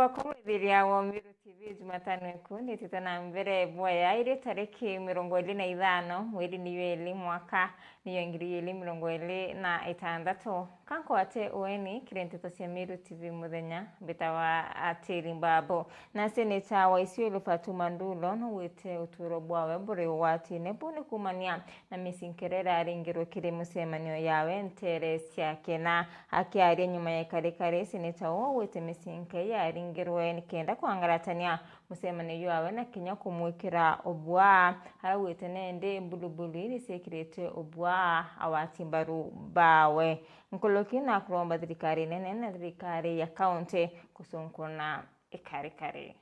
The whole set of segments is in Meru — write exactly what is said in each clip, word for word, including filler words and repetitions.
Bwakwa mwithiria wa Meru T V, Jumatano iku nitite na mbere bwaya iri tariki mirongo iri na ithano mweri ni wa iri mwaka niyo ngiri igiri mirongo iri na itantatu. Kankwate ueni kiri nteto cia Meru T V muthenya, mbitawa Atiri Mbabu. Na seneta wa Isiolo Fatuma Ndulo nugwite uturo bwawe buri ugwatine buu ni kumania na micinka iria iraringirwe kiri mucemanio yawe ntere cia Kena. Akiaria nyuma ya ikarikari, seneta uu augite micinka iu yaringirwe nikenda kwangaratania mucemanio jwawe na kinya kumwikira ubwaa. Araugite nendi mbulubulu ii niciikirite ubwaa agwati mbaru bawe. Nkuruki na kuromba thirikari nene na thirikari ya kaunti gucunkuna ikarikari.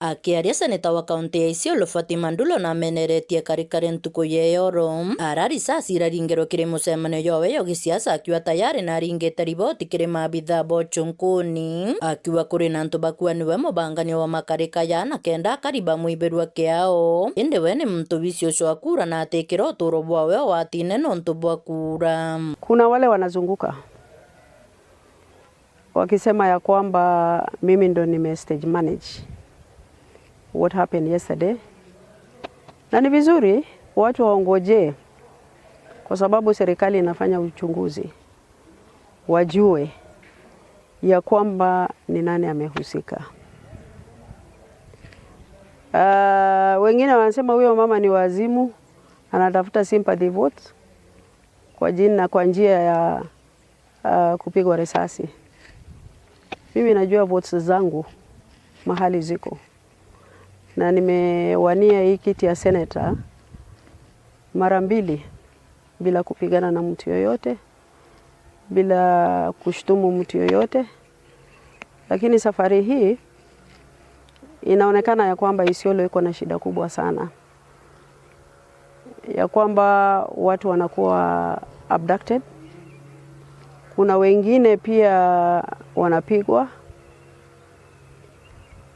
Akiaria, seneta wa kaunti ya Isiolo Fatima Ndulo nameneretie karikari ntuku ya iyoro ara risasi iraringirwe kiri mucemanio jwawe jwa gisiasa, akiuga tayari naringite riboti kiri maabitha ba ucunkuni, akiuga kuri na antu bakuaniwe mubangania wa makarika jaa na kenda akari bamwibirua kiao, indi we ni muntu wici ucio akuura na atikira uturo bwawe ugwatine nontu bwa kuura. Kuna wale wanazunguka wakisema ya kwamba mimi ndo nime stage manage what happened yesterday, na ni vizuri watu waongojee, kwa sababu serikali inafanya uchunguzi, wajue ya kwamba ni nani amehusika. Ah, wengine wanasema huyo mama ni wazimu, anatafuta sympathy votes kwa jina, kwa njia ya ah, kupigwa risasi. Mimi najua votes zangu mahali ziko, na nimewania hii kiti ya senator mara mbili bila kupigana na mtu yoyote, bila kushtumu mtu yoyote, lakini safari hii inaonekana ya kwamba Isiolo iko na shida kubwa sana, ya kwamba watu wanakuwa abducted. Kuna wengine pia wanapigwa.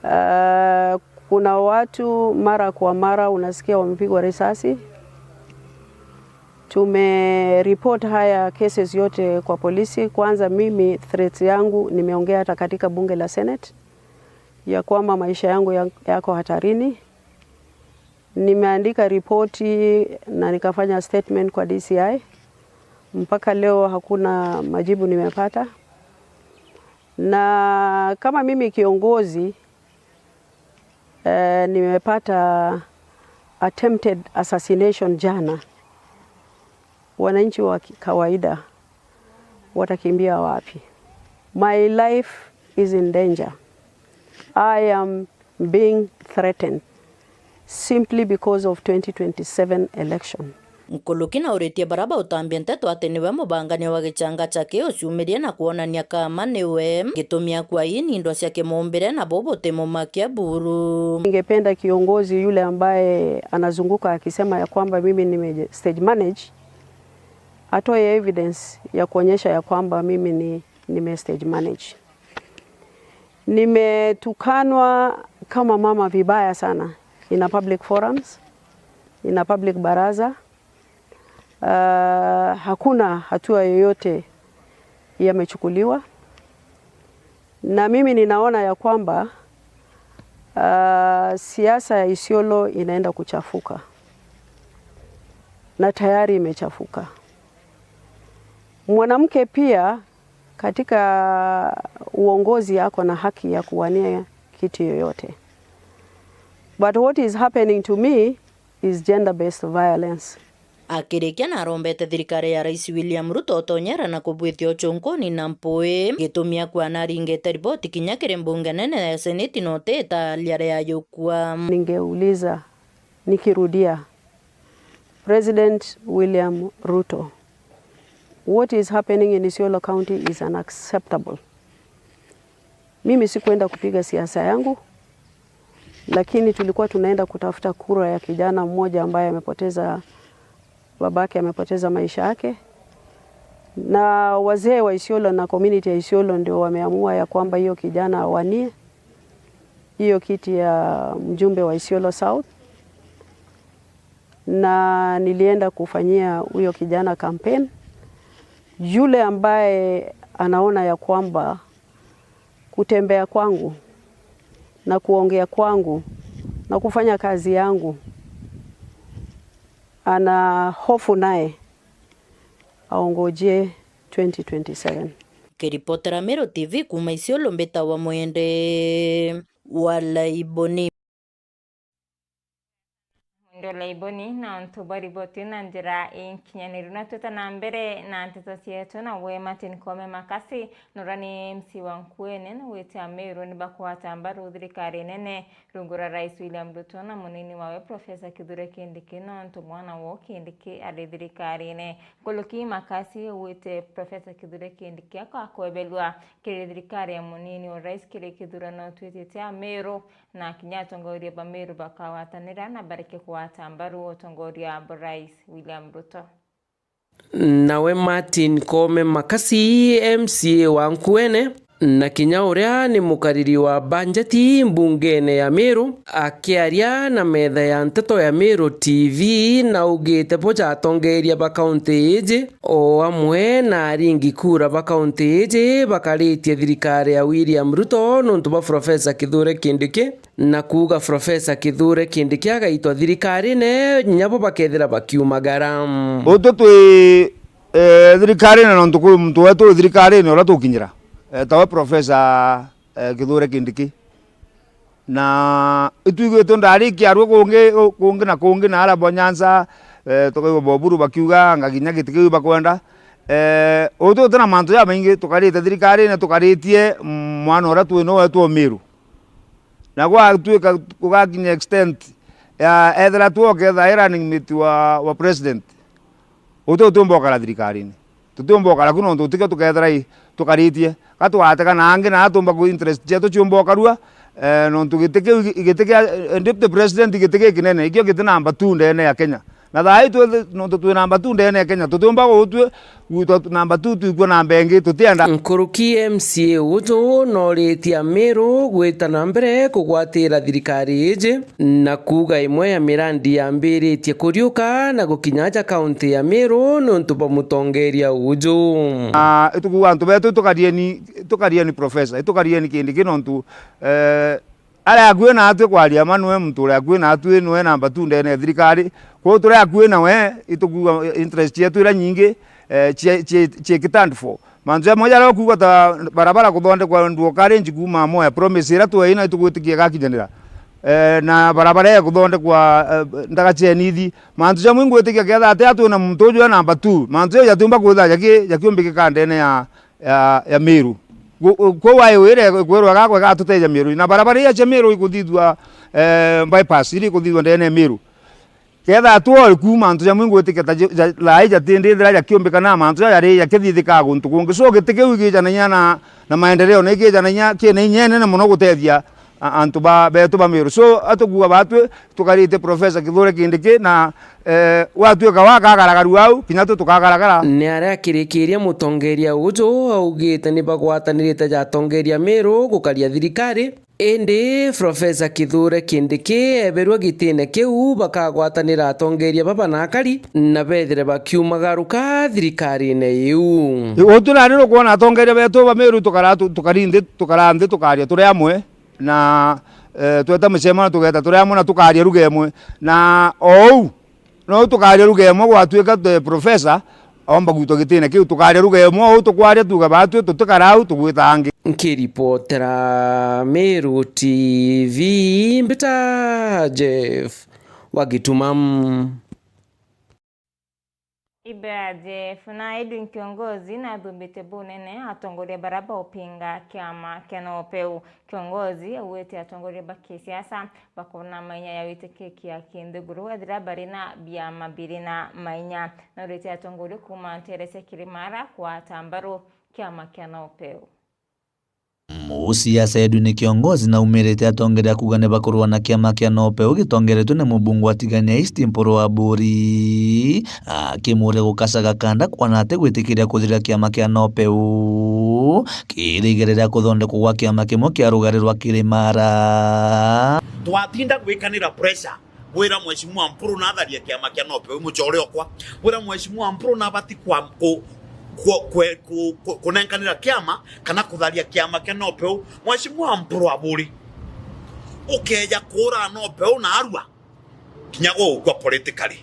Ah, kuna watu mara kwa mara unasikia wamepigwa risasi. Tumereport haya cases yote kwa polisi. Kwanza, mimi threats yangu nimeongea hata katika bunge la Senate ya kwamba maisha yangu ya-, yako hatarini. Nimeandika ripoti na nikafanya statement kwa D C I. Mpaka leo hakuna majibu nimepata. Na kama mimi kiongozi, eh, nimepata attempted assassination jana, wananchi wa ki-, kawaida watakimbia wapi? My life is in danger. I am being threatened simply because of twenty twenty-seven election. Nkuluki na uritie bara bautambia nteto ati niwe mubangania wa gichanga cha kiu ciumirie na kwonania kama niwe gitumi akua ini indo cia kimumbire na bo butimumakia buru. Ningependa kiongozi yule ambaye anazunguka akisema ya kwamba mimi nime stage manage, atoe evidence ya kuonyesha ya kwamba mimi ni, nime stage manage. Nimetukanwa kama mama vibaya sana in a public forums, in a public baraza. Ah, hakuna hatua yoyote yamechukuliwa. Na mimi ninaona ya kwamba, ah, siasa ya Isiolo inaenda kuchafuka. Na tayari imechafuka. Mwanamke pia katika uongozi ako na haki ya kuwania kiti yoyote. But what is happening to me is gender-based violence. Akirikia na arombete thirikari ya Rais William Ruto utonyera na kubwithia ucunkuni na mpui, gitumi akua na aringite riboti kinya kiri mbunge nene ya Seneti na utitalia ria yukua. Ningeuliza nikirudia, President William Ruto, what is happening in Isiolo County is unacceptable. Mimi sikwenda kupiga siasa yangu, lakini tulikuwa tunaenda kutafuta kura ya kijana mmoja ambaye amepoteza, babake amepoteza maisha yake. Na wazee wa Isiolo na community ya Isiolo ndio wameamua ya kwamba hiyo kijana awanie hiyo kiti ya mjumbe wa Isiolo South. Na nilienda kufanyia huyo kijana campaign. Yule ambaye anaona ya kwamba kutembea kwangu na kuongea kwangu na kufanya kazi yangu, ana hofu naye aongojee twenty twenty-seven. Kiripotera Meru T V kuuma Isiolo, mbitawa Mwende wa Laiboni. Mwende wa Laiboni, na untu bwa riboti na njira inkinyaniru, na twita na mbere na nteto cietu, na we Martin Koome Makasi, nurani M C wa Nkuene, na witi Ameru ni bakwata mbaru thirikari nene rungu rwa Rais William Ruto na munini wawe Professor Kithure Kindiki, nontu mwana wao Kindiki ari thirikarine. Nkuruki Makasi augite Professor Kithure Kindiki akakwebelua kiri thirikari ya munini wa rais kiri kithurano twitite Ameru, na kinya atongoria ba Meru bakagwatanira na bareke kugwata mbaru utongoria bwa Rais William Ruto. Nawe Martin Koome Makasi, M C A wa Nkuene, na kinya uria ni mukariri wa banjeti mbungene ya Meru, akiaria na metha ya nteto ya Meru T V, naugite buja atongeria ba kaunti iji, o amwe na aringi kura ba kaunti iji, bakaritie thirikari ya William Ruto nontu bwa Professor Kithure Kindiki, na kuuga Professor Kithure Kindiki agaitwa thirikarine, nyabo bakethira bakiumagara. Utwi twi, eh, thirikarine nontu kwi muntu wetu wi thirikarine uria tukinyira, eh, tawe Professor, eh, Kithure Kindiki. Na itwiguitwe ndari ikiarua kungi, kungi na kungi, na aria bo Nyanza, eh, tukaigua bo Oburu bakiuga anga kinya giti kiu bakwenda. Eh, utwi uti na mantu jamaingi, tukarite thirikarine, tukaritie mwana uria twi nawe twa Miru. Na gwatuika gugakinya extent ya ethira tu uketha i running mate wa, wa president, uti utiumba ukara thirikarine. Tutiumba ukara ku nontu utikio tukethira i tukaritie. Ka tugatega na angi na atumba ku interest cietu ciumba ukarua, eh, nontu giti kiu, giti kia, eh, deputy president giti gikinene, ikio giti namba two ndene ya Kenya. Na thaa ii twi, nontu twi namba two ndene ya Kenya, tutiumba gutwi gwitwa namba two twikua namba ingi, tutienda. Nkuruki M C A uju noritie Amiru gwita na mbere kugwatira thirikari iji, na kuuga imwe ya mirandi yambiritie kuriuka na gukinya aja kaunti ya Miru niuntu bwa mutongeria uju. Ah, itukuuga antu betu itukarieni, itukarieni professor, itukarieni Kindiki nontu, eh, ari akui naatwi kwaria ma niwe muntu uri akui naatwi niwe namba two ndene ya thirikari. Kwou turi akui nawe, itukuuga interest cietu iria nyingi, eh, cie-, cie-, ciikitandful. Mantu jamwe jaria ukuuga ta barabara kuthondekwa nduo karinji kuuma Moya Promise iria tweina itugwitikia igakinyanira. Eh, na barabara ii kuthondekwa, eh, ndaga cia nithi. Mantu jamwe ingwitikia kethira atia twina muntu uju e namba two. Mantu jau jatiumba kwithira jaki-, jakiumbikika ndene ya ya, ya Miru. Gu-, gu-, kwou highway iria ikwirwa igakwa igatuteithia Miru. Na barabara iria cia Miru ikuthithua, eh, bypass, iria ikuthithua ndene ya Miru. Kethira twori kuuma antu jamwe ingwitikia ta ja-, ja-, thaa ii jatindithira jakiumbika na mantu jaria jari jakithithikaga guntu kungi. So giti kiu ikijanagia na, na maendeleo na ikijanagia kina inya inene mono gutethia a-, antu ba, betu ba Miru. So, atukuuga batwi, tukarite Professor Kithure Kindiki na, eh, gwatuika wa akagaragaru au, kinya tu tukagaragara. Ni aria akirikiria mutongeria uju augite ni bagwatanirite ja atongeria Miru gukaria thirikari, indi Professor Kithure Kindiki eberua gitine kiu bakagwatanira atongeria baba na akari na bethire bakiumagaruka thirikarine iu. Uu turari rukwona atongeria betu ba Miru tukara tu-, tukari nthi, tukara nthi tukaria turi amwe. Na, eh, tweta mucemanio tugeeta turi amwe na tukaria lugha imwe. Na o uu, no tukaria lugha imwe gwatuika twi professor, aomba gwitwa gitine kiu, tukaria lugha imwe, o uu tukwaria tuuga batwi, tutikara au, tugwita angi. Nkiripotera Meru T V, mbita Jeff wa Gituma. Ibea Jeff na Edwin Kiongozi nathumbite bunene atongoria baria baupinga kiama kia NOPEU. Kiongozi augite atongoria ba kisiasa bakorwa na mainya ya witikiki ya kinthiguru ethira bari na biama biri na mainya. Naurite atongoria kuuma nteere cia Kirimara kwata mbaru kiama kia NOPEU. Musiasa Edwin Kiongozi naumirite atongeria kuuga ni bakurua na kiama kia NOPEU gitongeretwe ni mubunge wa Tigania East Mpuru Aburi, akimuria gukaca gakanda kwana ati gwitikiria kuthirira kiama kia NOPEU kiri igere ria kuthondekwa gwa kiama kimwe kia rugari rwa Kirimara. Twatinda gwikanira pressure. Wira Mheshimiwa Mpuru natharia kiama kia NOPEU, mucore okwa. Wira Mheshimiwa Mpuru nabati kwa, ku, ku, ku, ku, ku, kunenkanira kiama kana kutharia kiama kia NOPEU. Mheshimiwa Mpuru Aburi. Ukeeja kuura no peu na arua, kinya gukua politically.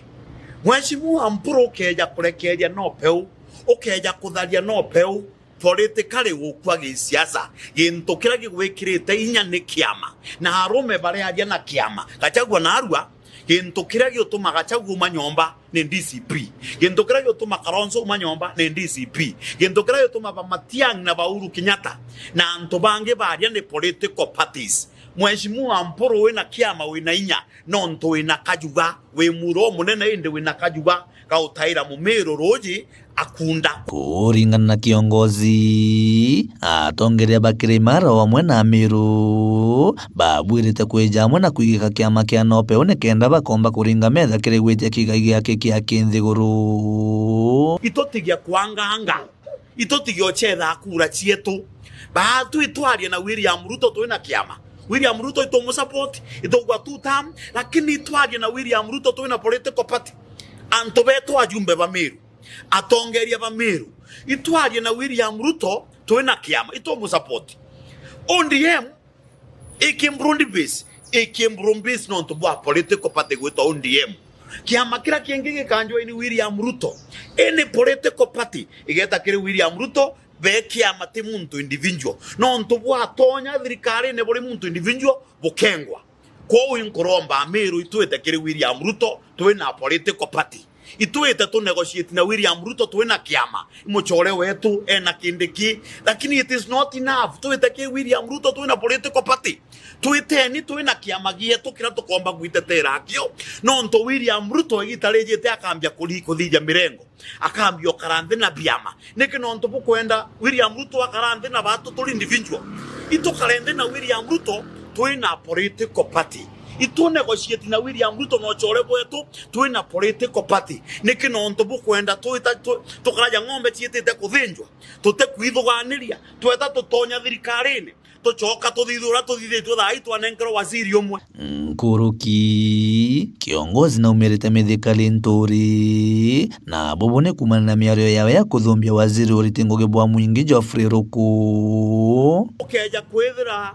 Mheshimiwa Mpuru, ukeeja kurekeeria no peu, ukeeja kutharia no peu, politically gukua gisiasa. Gintu kiria gigwikirite inya ni kiama, na arume barearia na kiama. Gachagua na arua, gintu kiria giutuma Gachagua uma nyomba ni D C P. Gintu kiria giutuma Kalonzo uma nyomba ni D C P. Gintu kiria giutuma ba Matiang'i na ba Uhuru Kenyatta na antu bangi baria ni political parties. Mheshimiwa Mpuru, wina kiama, wina inya, nontu wina kajuga, wi muro munene, indi wina kajuga ga utaira Mumiru ruuji akunda. Kuringana na kiongozi, atongeria ba Kirimara o amwe na Amiru babwirite kwija amwe na kwigika kiama kia NOPEU nikenda bakomba kuringa metha kiri gwitia kigai giake kia kinthiguru. Itutigia kwanganga. Itutigia ucetha kura cietu. Baatu itwarie na William Ruto, twina kiama. William Ruto itumusupport, itugwa two term, lakini itwarie na William Ruto, twina political party. Antu betu, ajumbe ba Meru, atongeria ba Meru, itwarie na William Ruto, twina kiama, itumusupport. O D M iki broad base, iki broad base nontu bwa political party gwitwa O D M. Kiama kiria kingi gikanjoini William Ruto, any political party igeta kiri William Ruto, be kiama, ti muntu individual. Nontu bwatonya thirikarine buri muntu individual bukengwa. Kwou inkuromba Amiru, itwite kiri William Ruto, twina political party. Itwite tu negotiate na William Ruto, twina kiama. Mucore wetu ena Kindiki, lakini it is not enough. Twite ki William Ruto, twina political party. Twiteni, twina kiama gietu kiria tukomba gwitetera akio. Nontu William Ruto igita rijite akambia kuri-, kuthithia mirengo, akambia ukara nthi na biama. Niki nontu bukwenda William Ruto akara nthi na baatu turi individual? Itukare nthi na William Ruto, twina political party. Itu negotiate na William Ruto na ucore bwetu, twina political party. Niki nontu bukwenda twita-, tu-, tukaraja ng'ombe ciitite kuthinjwa, tutikwithuganiria, tweta tutonya thirikarine, tucoka tuthithia uria tuthithitue thaa ii twanenkerwa waziri umwe. Nkuruki, kiongozi naumirite Mithika Linturi, na bubu ni kuumana na miario yawe ya kuthumbia waziri uriti ngugi bwa mwingi Geoffrey Ruku. Ukeeja kwithira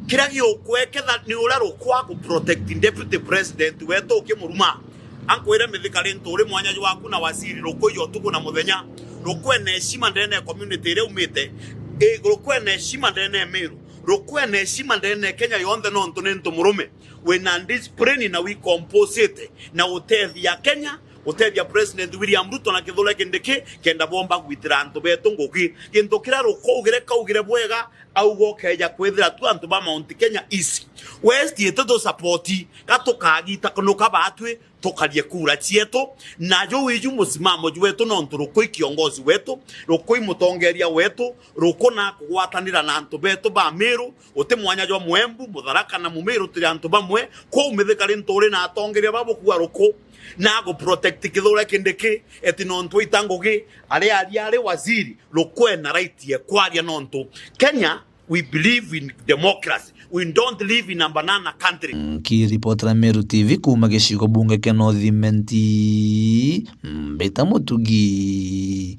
kiria giukweketha ni uria Ruku agu protect deputy president wetu ukimuruma. Ankwire Mithika Linturi, mwanya jwaku na waziri Ruku, iyo utuku na muthenya. Ruku ena heshima ndene ya community iria umite. I, Ruku ena heshima ndene ya Meru. Ruku ena heshima ndene ya Kenya yonthe nontu ni ntu murume wina discipline na wicomposite na utethia Kenya, utethia President William Ruto na Kithure Kindiki kenda bomba gwitira antu betu ngugi. Gintu kiria Ruku augire, kaugire bwega, auga ukeeja kwithira tu antu ba Mount Kenya East, West iti tu support, ga tukagita kunuka baatwi tukarie kura cietu, na juu iju musimamo jwetu, nontu Ruku i kiongozi wetu, Ruku i mutongeria wetu, Ruku nakugwatanira na antu betu ba Meru, uti mwanya jwa Mwembu, Mutharaka na Mumiru turi antu bamwe, kwou Mithika Linturi na atongeria ba bukua Ruku, na agu protect Kithure Kindiki, eti nontu aita ngugi, ari aria ari waziri, Ruku ena right ya kwaria nontu Kenya We believe in democracy. We don't live in a banana country. Nkiripotera Meru T V kuuma gicigo bunge kia North Imenti, Mbita Mutugi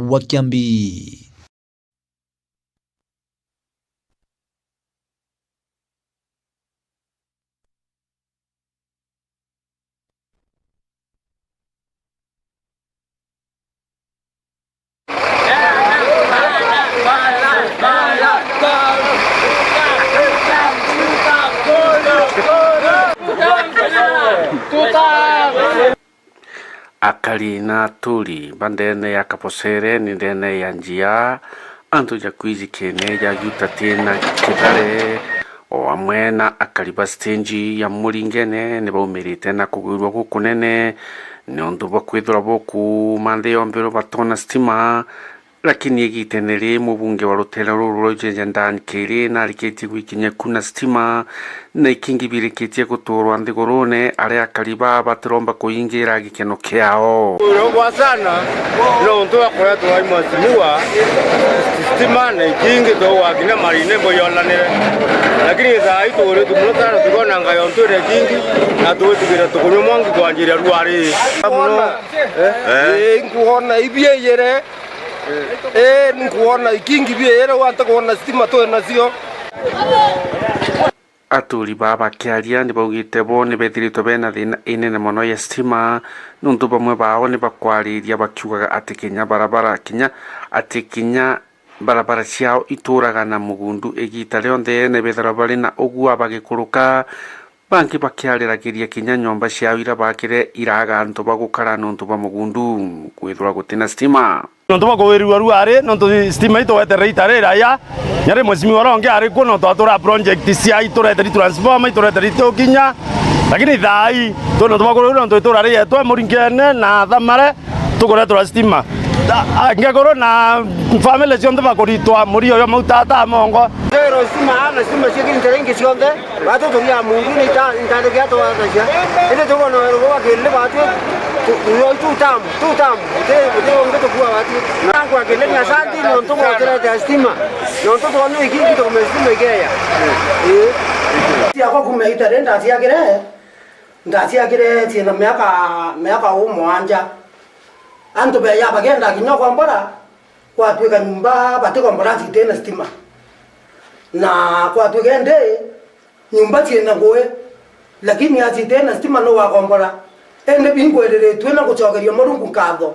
wa Kiambi. Akari na aturi ba ndene ya Kabocere ni ndene ya njia, antu ja kwijikene ja Giutati na Kithare, o amwe na akari ba stage ya Muringene ni baumirite na kugwirua gukunene niuntu bwa kwithirwa bukuuma nthi yonthe batona stima. Lakini igitene ri, mubunge wa rutere ruru rwa Igenja Dan Kiri narikitie gwikinyia ku na stima, na ikingi birikitie guturwa nthigurune, aria akari baa batiromba kuingira gikeno kiao. Uria bwa sana, no untu akoretwo ai mheshimiwa, stima na ikingi tugwakinya marine mboyonanire. Lakini thaa ii tuuritwe muno sana, tukona ngayo ntwire ikingi, na twitigire tukunywa mwangi kwanjiria rwari. Muno. Eh? Eh, nkuona ibieyere. Eh, nkuona ikingi bieyere, wante kuona stima twe nacio. Aturi baa bakiaria ni baugite bo ni bethiritwe bena thina inene mono ya stima, nontu bamwe bao ni bakwariria bakiugaga ati kinya barabara, kinya, ati kinya barabara ciao ituraga na mugundu igita rionthe, ni bethirwa bari na ugua bagikuruka, bangi bakiariragiria kinya nyomba ciao ira bakire iraga antu ba gukara nontu bwa mugundu kwithirwa gutina stima. Nontu bwa kuwirua rua ari, nontu stima itugweterere ita riraya, nyari mweshimiwa uria ungi ari kuo, nontu atura project cia itureteri transformer, itureteri tukinya, lakini thaai, tu nontu bwa kuwirua nontu itura rietwe Muringene na Thamare, tukureterwa stima. Ta-, a, ngekuru na family cionthe bakuritwa murio yo mautata mongo. Zero stima, na stima cia kiri njira ingi cionthe, batu tugia mundu ni ita-, ntandiki atwagacacia. Indi tukwona weru bwa kiri batu, tu, tu, tu tamu, tu tamu. Uti, uti ungi tukua batu. Na kwa kiri ni asanti, nontu bwa uturete stima. Nontu twona iki, iki tukume stima ikeya. Ii. Ciakwa kuma ita ri ndaciakire, ndaciakire ciina miaka, miaka u mwanja. Antu beya bagenda kinya ukombora, kwatwika nyumba batikombora citina stima. Na kwatwika indi nyumba ciina ngui, lakini acitina stima no wakombora. Indi bingwiriritue na gucokeria Murungu nkatho,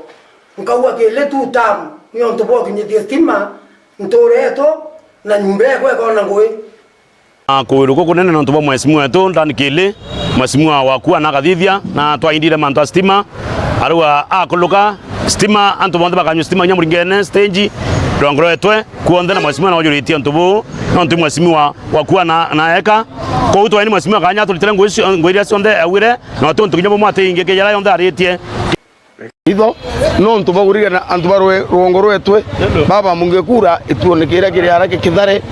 nkauga kiri tu tamu, ni untu bwa ukinyithie stima nturetu na nyumba ekwa ikona ngui. Na kuwirwa kukunene nontu bwa mweshimiwa wetu Dan Kili, mweshimiwa waku ana akathithia, na twaindire mantu a stima, arauga akuluka stima, antu bonthe bakanyua stima kinya Muringene stage, rwango rwetwe kuonthe, na mweshimiwa naujuritie untu buu, nontu mweshimiwa waku ana, na eka. Kou twaini mweshimiwa kanya aturitire ngui cio, ngui iria cionthe augire, na uti untu kinya bumwe ati ingi kijara yonthe aritie. Itho, nontu bwa kurigana antu ba rwe-, rwongo rwetwe, baba munge kura ituone kiria kiri ara ki-, kithare,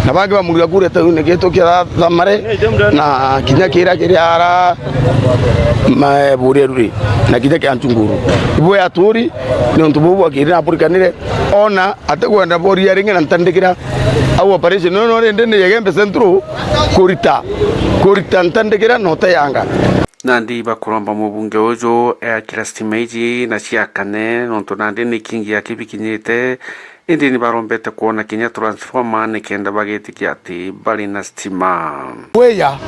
na bangi bamunga kura ituone kitu kia thamare, na kinya kiria kiri ara ma-, buria ruri, na kinya kia ncunguru. Ibo ya turi, nontu buu bwa kiri na burikanire, ona atikwenda boria ringi na ntandikira au operation, no, no, rindi ni Igembe Central kurita, kurita ntandikira na uteyanga. Nandi bakuromba mubunge uju eakira stima iji na ciakane, nontu nandi ni kingi ya kibikinyite, indi ni barombete kwona kinya transformer nikenda bagitikia ati bari na stima. Wiya,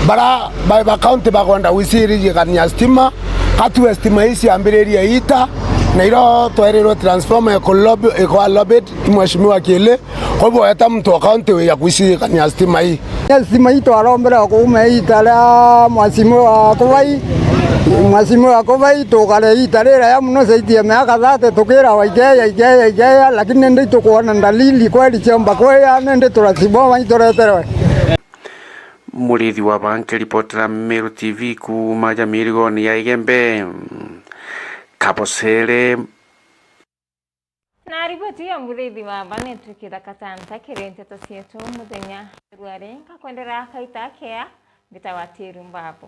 bara ba, ba county bakwenda gwicirigania stima, katue stima ii ciambiririe iita, na irio twerirwe transformer iku lobby, ikwa lobbied i Mheshimiwa Kili, Kwa hivyo, eta muntu wa kaunti wi ya gwicirikania stima ii. Stima ii twarombere o kuuma iita ria mwasimu wa Kubai, mwasimu wa Kubai, tukare iita riraya mono, zaidi ya miaka thirty, tukirawa ikeya, ikeya, ikeya, lakini nindi itukwona ndalili kweli ciomba kweya, nindi turaciboma itureterwe. Murithi wa Banki, ripoti ra Meru T V kuuma ja mirigoni ya Igembe, Kabocere. Na riboti ya murithi wa Banetu Kithaka Tanta kiri nteto cietu muthenya rwari, nkakwendera kaita kea, mbitawa Tiru Mbabu.